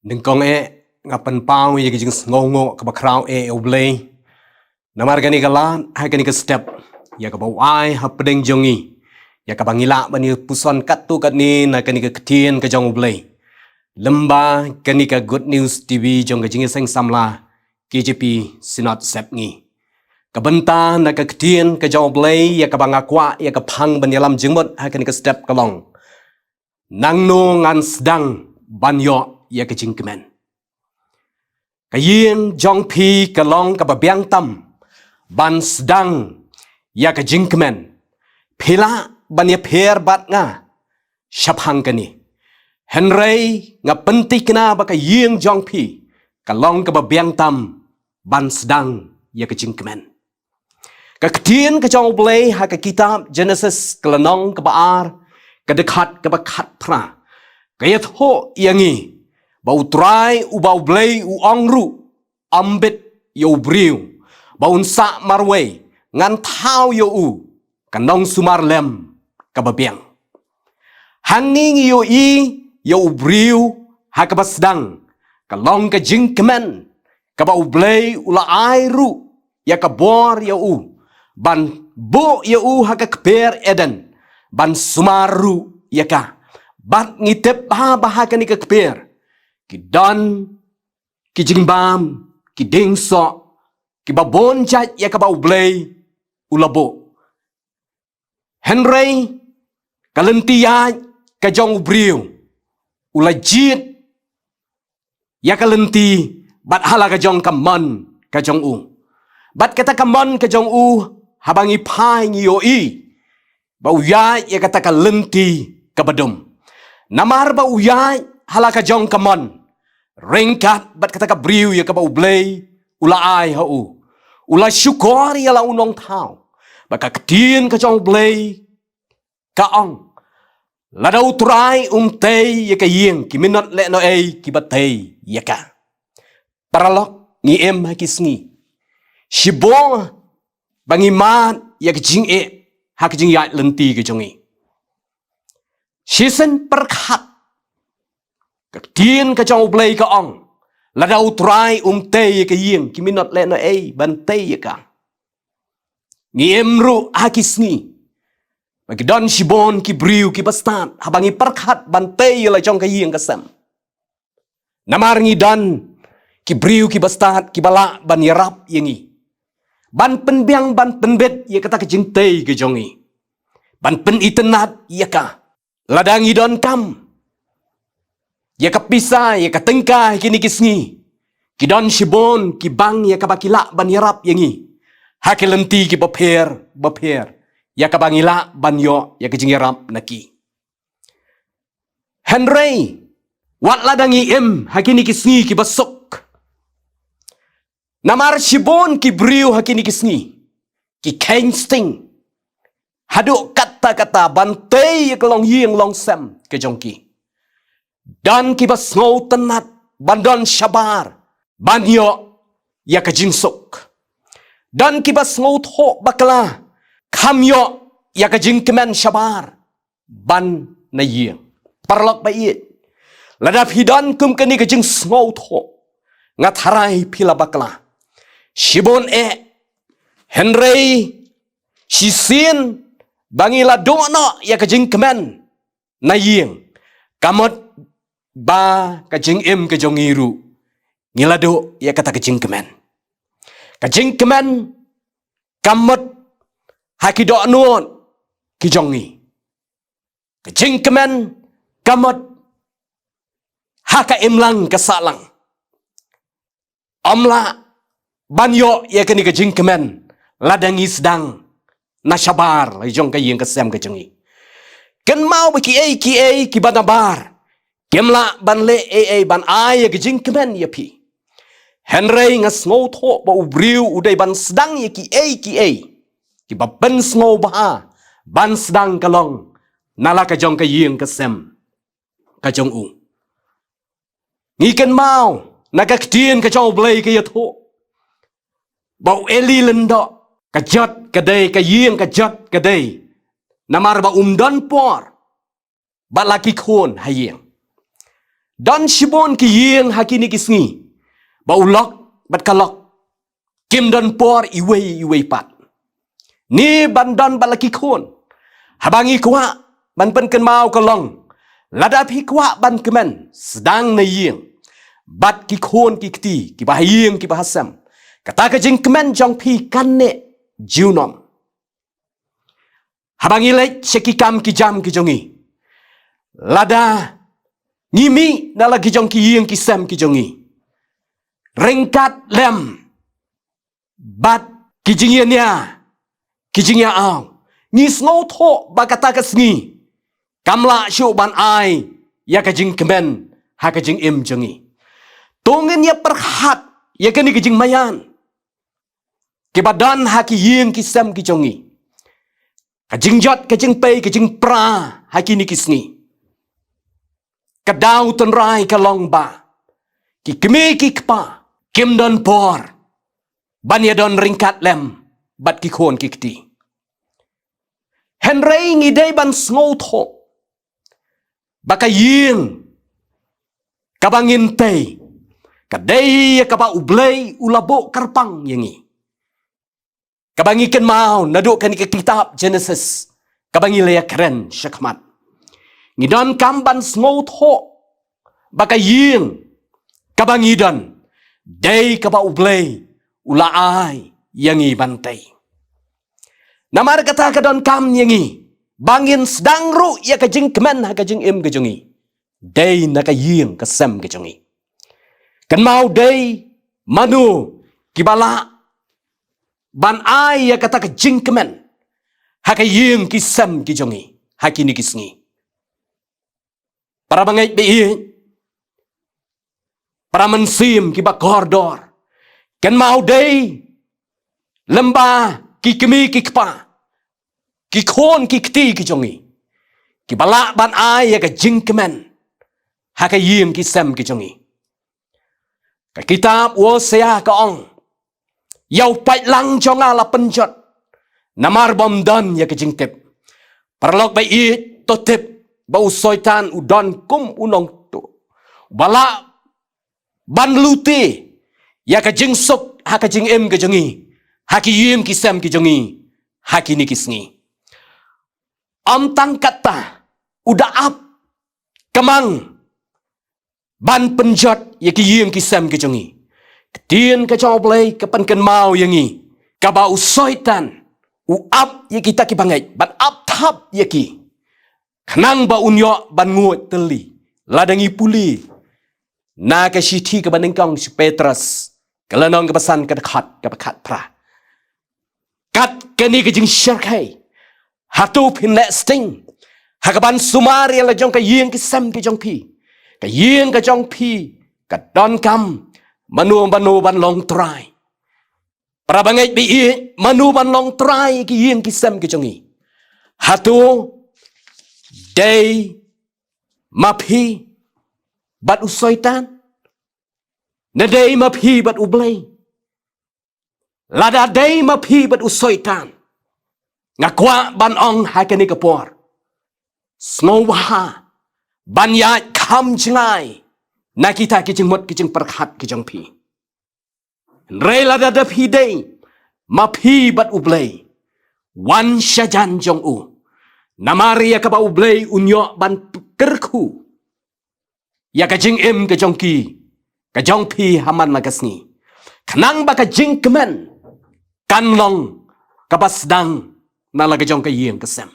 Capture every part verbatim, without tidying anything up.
Nyngkong eh, nga pynpaw ïa ka jingsngewnguh kaba khraw eh ïa U Blei. Namar kane ka lad, ha kane ka step, ïa kaba u ai hapdeng jong ngi, ïa kaba ngi lah ban ïa puson katto katne na kane ka ktien ka jong U Blei. Lyngba kane ka Good News T V jong ka Jingïaseng Samla, K J P Synod Sepngi. Ka bynta na ka ktien ka jong U Blei, ïa kaba nga kwah ïa ka phang ban ïalam jingmut ha kane ka step ka long: Nangno ngan sdang ban ïoh ïa ka jingkmen? Ka ïing jong phi ka long kaba biang tam ban sdang ïa ka jingkmen. Phi lah ban ïapher bad nga shaphang kane. Hynrei nga pyntikna ba ka ïing jong phi ka long kaba biang tam ban sdang ïa ka jingkmen. Ka ktien ka jong U Blei ha ka kitab Genesis ka lynnong kaba ar, ka dkhot kaba khatphra, ka ïathuh ïa ngi ba U Trai uba U Blei u ong ruh, ym bit ïa u briew ba un sah marwei, ngan thaw ïa u ka nongsumar lem kaba biang. Hangne ngi ïohi ïa u briew ha kaba sdang, ka long ka jingkmen kaba U Blei u la ai ruh ïa ka bor ïa u ban buh ïa u ha ka kper Eden, ban sumar ruh ïa ka. Bad ngi tip ba ha, ba ha kane ka kper ki don ki jingbam, ki dieng soh, kiba bun jait ïa kaba U Blei u la buh. Hynrei ka lynti ïaid ka jong u briew u la jied ïa ka lynti bad ha la ka jong ka mon ka jong u. Bad kata ka mon ka jong u, haba ngi phai ngi ïohi ba u ïaid ïa kata ka lynti kaba dum. Namar ba u ïaid ha la ka jong ka mon, ryngkat bad kata ka briew ïa kaba U Blei u la ai ha u, u la shukor ïa la u Nongthaw. Ba ka ktien ka jong U Blei ka ong, lada U Trai um tei ïa ka ïing, ki minot lehnohei kiba tei ïa ka. Paralok, ngi im ha ki sngi shibun ba ngi mad ïa ka jingeh ha ka jingïaid lynti ka jong ngi. Shisien pyrkhat, ka ktien ka jong U Blei ka ong, lada U Trai um tei ïa ka ïing, ki minot lehnohei ban tei ïa ka. Ngi im ruh ha ki sngi ba ki don shibun ki briew kiba stad, haba ngi pyrkhat ban tei ïa la jong ka ïing ka sem. Namar ngi don ki briew kiba stad kiba lah ban ïarap ïa ngi, ban pynbiang ban pynbit ïa kata ka jingtei ka jong ngi, ban pynitynnad ïa ka. Lada ngi donkam ïa ka pisa, ïa ka tyngka ha kine ki sngi, ki don shibun ki bank ïa kaba ki lah ban ïarap ïa ngi ha ki lynti kiba pher bapher, ïa kaba ngi lah ban ïoh ïa ka jingïarap na ki. Hynrei wat lada ngi im ha kine ki sngi kiba suk, namar shibun ki briew ha kine ki sngi ki kheiñ sting haduh katta katta ban tei ïa ka longïing longsem ka jong ki. Don kiba sngewtynnad ban don shabar ban ïoh ïa ka jingsuk. Don kiba sngewthuh bakla kham ïoh ïa ka jingkmen shabar ban na ïing. Paralok ba ïeit, lada phi don kum kane ka jingsngewthuh, nga tharai phi la bakla shibun eh. Hynrei shisien ba ngi la duh noh ïa ka jingkmen na ïing, ka mut ba ka jingim ka jong ngi ruh ngi la duh ïa kata ka jingkmen. Ka jingkmen ka mut ha ki dohnud ki jong ngi. Ka jingkmen ka mut ha ka imlang ka sahlang. Ym lah ban ïoh ïa kane ka jingkmen lada ngi sdang na shabar la jong ka ïing ka sem ka jong ngi. Kynmaw ba kiei kiei kiba nabar kim lah ban leh ei ei ban ai ïa ka jingkmen ïa phi. Hynrei nga sngewthuh ba u briew u dei ban sdang ïa kiei kiei kiba pynsngewbha ban sdang ka long na la ka jong ka ïing ka sem ka jong u. Ngi kynmaw na ka ktien ka jong U Blei ka ïathuh ba u Eli Lyngdoh, ka jot ka dei, ka ïing ka jot ka dei, namar ba um don por bad la ki khun ha ïing. Don shibun ki ïing ha kine ki sngi ba u lok bad ka lok kim don por iwei iwei pat. Ne ban don bad la ki khun. Haba ngi kwah ban pynkynmaw ka long, lada phi kwah ban kmen, sdang na ïing bad ki khun ki kti kiba ha ïing kiba ha sem. Kata ka jingkmen jong phi kan neh junom. Haba ngi leit sha ki kam ki jam ki jong ngi, lada ngi mih na la ki jong ki ïing ki sem ki jong ngi ryngkat lem bad ki jingïania, ki jingïaaw, ngi sngewthuh ba kata ka sngi kam lah shuh ban ai ïa ka jingkmen ha ka jingim jong ngi. To ngin ïa pyrkhat ïa kane ka jingmaïan kiba don ha ki ïing ki sem ki jong ngi. Ka jingjot, ka jingpei, ka jingpra ha kine ki sngi. Ka daw tynrai ka long ba ki kmie ki kpa kim don por ban ïa don ryngkat lem bad ki khun ki kti. Hynrei ngi dei ban sngewthuh ba ka ïing kaba ngin tei ka dei ïa kaba U Blei u la buh kyrpang ïa ngi. Kaba ngi kynmaw naduh kane ka kitab Genesis kaba ngi la ïa kren shakhmat, ngi donkam ban sngewthuh ba ka ïing kaba ngi don dei kaba U Blei u la ai ïa ngi ban tei. Namar kata ka donkam ïa ngi ba ngin sdang ruh ïa ka jingkmen ha ka jingim ka jong ngi dei na ka ïing ka sem ka jong ngi. Kynmaw dei mano kiba lah ban ai ïa kata ka jingkmen ha ka ïing ki sem ki jong ngi ha kine ki sngi. Para bangeit ba ïeit, para mynsiem kiba kordor, kynmaw dei lem bad ki kmie ki kpa, ki khun ki kti ki jong ngi kiba lah ban ai ïa ka jingkmen ha ka ïing ki sem ki jong ngi. Ka kitab Hosea ka ong, ïa u paidlang jong nga la pynjot namar bym don ïa ka jingtip. Paralok ba ïeit, to tip ba u Soitan u don kum u nongtuh ba lah ban lute ïa ka jingsuk ha ka jingim ka jong ngi ha ki ïing ki sem ki jong ngi ha kine ki sngi. Ym tang katta, u da ap kmang ban pynjot ïa ki ïing ki sem ki jong ngi. Ka ktien ka jong U Blei ka pynkynmaw ïa ngi kaba u Soitan u ap ïa kita ki bangeit, ban ap thap ïa ki khnang ba un ïoh ban nguid tylli. Lada ngi pule na ka shithi kaba nyngkong sha u Petros, ka lynnong kaba san, ka dkhot kaba khatphra. Kat kane ka jingshyrkhei, hato phin leh sting ha kaban sumar ïa la jong ka ïing ki sem ki jong phi? Ka ïing ka jong phi ka donkam mano mano ban long trai? Para bangeit ba ïeit, mano ban long trai ki ïing ki sem ki jong ngi? Hato dei ma phi bad u Soitan, ne dei ma phi bad U Blei? Lada dei ma phi bad u Soitan, nga kwah ban ong ha kane ka por, sngewbha ban ïaid kham jngai na kita ki jingmut ki jingpyrkhat ki jong phi. Hynrei lada da phi dei ma phi bad U Blei, wan shajan jong u, namar ïa kaba U Blei un ïoh ban kyrkhu ïa ka jingim ka jong ki, ka jong phi ha man la ka sngi, khnang ba ka jingkmen kan long kaba sdang na la ka jong ka ïing ka sem.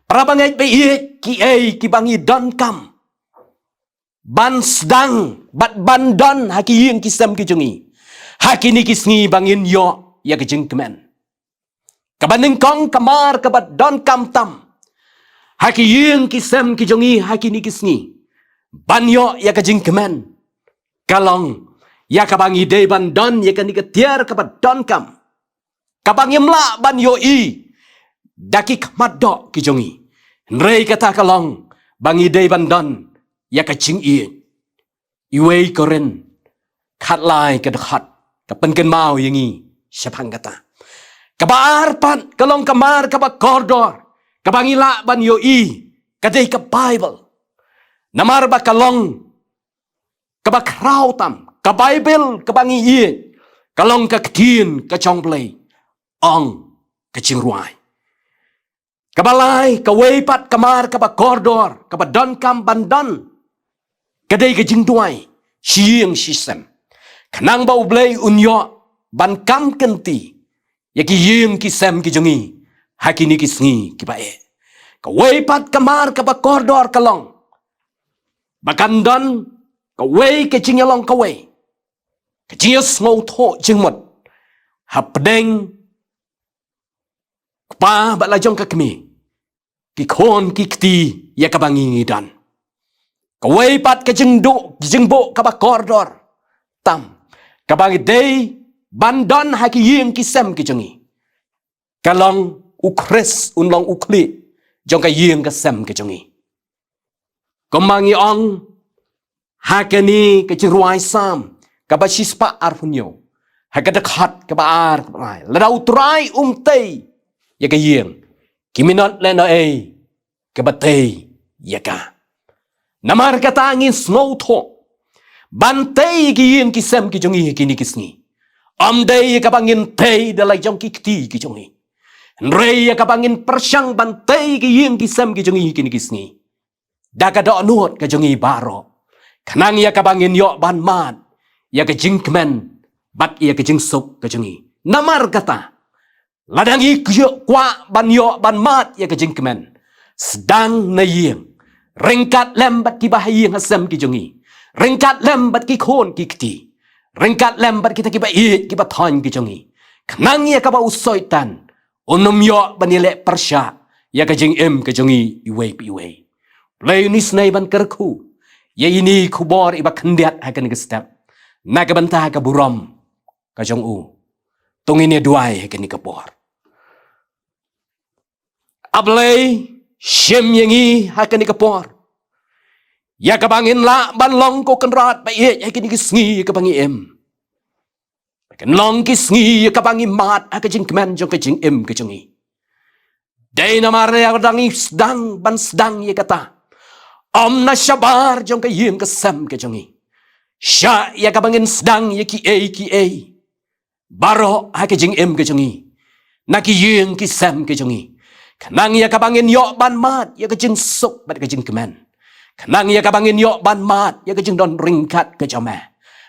Para bangeit ba ïeit, kiei kiba ngi donkam ban sdang bad ban don ha ki ïing ki sem ki jong ngi ha kine ki sngi ba ngin ïoh ïa ka jingkmen? Kaba nyngkong, ka mar kaba donkam tam ha ki ïing ki sem ki jong ngi ha kine ki sngi ban ïoh ïa ka jingkmen ka long ïa kaba ngi dei ban don ïa kane ka tiar kaba donkam, kaba ngim lah ban ïohi da ki khmat doh ki jong ngi. Hynrei kata ka long ba ngi dei ban don ïa ka jingïeit. Iwei Korinth khatlai, ka dkhot ka pynkynmaw ïa ngi shaphang kata. Kaba ar pat ka long ka mar kaba kordor kaba ngi lah ban ïohi, ka dei ka Baibl. Namar ba ka long kaba khraw tam, ka Baibl kaba ngi ïeit, ka long ka ktien ka jong Blei, ong ka jingrwai. Kaba lai, kawei pat ka mar kaba kordor kaba donkam ban don, ka dei ka jingduwai shi ïing shi sem, khnang ba U Blei un ïoh ban kam kynti ïa ki ïing ki sem ki jong ngi ha kine ki sngi kiba eh. Kawei pat ka mar kaba kordor ka long ba kan don kawei ka jingïalong kawei, ka jingïasngewthuh jingmut hapdeng kpa bad la jong ka kmie, ki khun ki kti ïa kaba ngi ngi don. Kawei pat ka jingduh, ka jingbuh kaba kordor tam, kaba ngi dei ban don ha ki ïing ki sem ki jong ngi, ka long U Khrist un long u khlieh jong ka ïing ka sem ka jong ngi. Kumba ngi ong ha kane ka jingrwai Salm kaba shispah arphew hynñiew, ha ka dkhot kaba ar, kaba lai: Lada U Trai um tei ïa ka ïing, ki minot lehnohei kiba tei ïa ka. Namar kata ngin sngewthuh ban tei ïa ki ïing ki sem ki jong ngi ha kine ki sngi. Ym dei ïa kaba ngin tei da la jong ki kti ki jong ngi, hynrei ïa kaba ngin pyrshang ban tei ïa ki ïing ki sem ki jong ngi ha kine ki sngi da ka dohnud ka jong ngi baroh, khnang ïa kaba ngin ïoh ban mad ïa ka jingkmen bad ïa ka jingsuk ka jong ngi. Namar kata, lada ngi kwah ban ïoh ban mad ïa ka jingkmen, sdang na ïing, ryngkat lem bad kiba ha ïing ha sem ki jong ngi, ryngkat lem bad ki khun ki kti, ryngkat lem bad kita kiba ïeit kiba thoiñ ki jong ngi, khnang ïa kaba u Soitan un ym ïoh ban ïaleh pyrshah ïa ka jingim ka jong ngi iwei pa iwei. Blei un isynei ban kyrkhu ïa ine i khubor iba khyndiat ha kane ka step na ka bynta ka burom ka jong u. To ngin ïa duwai ha kane ka por. A Blei, shim ïa ngi ha kane ka por ïa kaba ngin lah ban long ko Kynrad ba ïeit ha kine ki sngi ïa kaba ngi im. Kan long ki sngi ïa kaba ngi mad ha ka jingkmen jong ka jingim ka jong ngi. Dei namar ïa ka dang ngi sdang ban sdang ïa kata, ym na shabar jong ka ïing ka sem ka jong ngi, shah ïa kaba ngin sdang ïa kiei kiei baroh ha ka jingim ka jong ngi, na ki ïing ki sem ka jong ngi, khnang ïa kaba ngin ïoh ban mad ïa ka jingsuk bad ka jingkmen, khnang ïa kaba ngin ïoh ban mad ïa ka jingdon ryngkat ka jong me,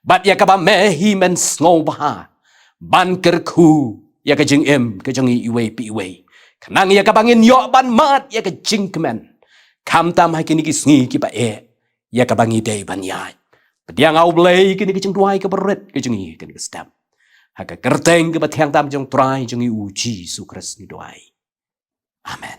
bad ïa kaba me hi men sngewbha ban kyrkhu ïa ka jingim ka jong ngi iwei pa iwei, khnang ïa kaba ngin ïoh ban mad ïa ka jingkmen, khamtam ha kine ki sngi kiba eh ïa kaba ngi dei ban ïaid. Pdiang, A Blei, kine ki jingduwai kiba rit ka jong ngi ha kane ka step, ha ka kyrteng kaba thiang tam jong U Trai jong ngi U Jisu Khrist ngi duwai. Amen.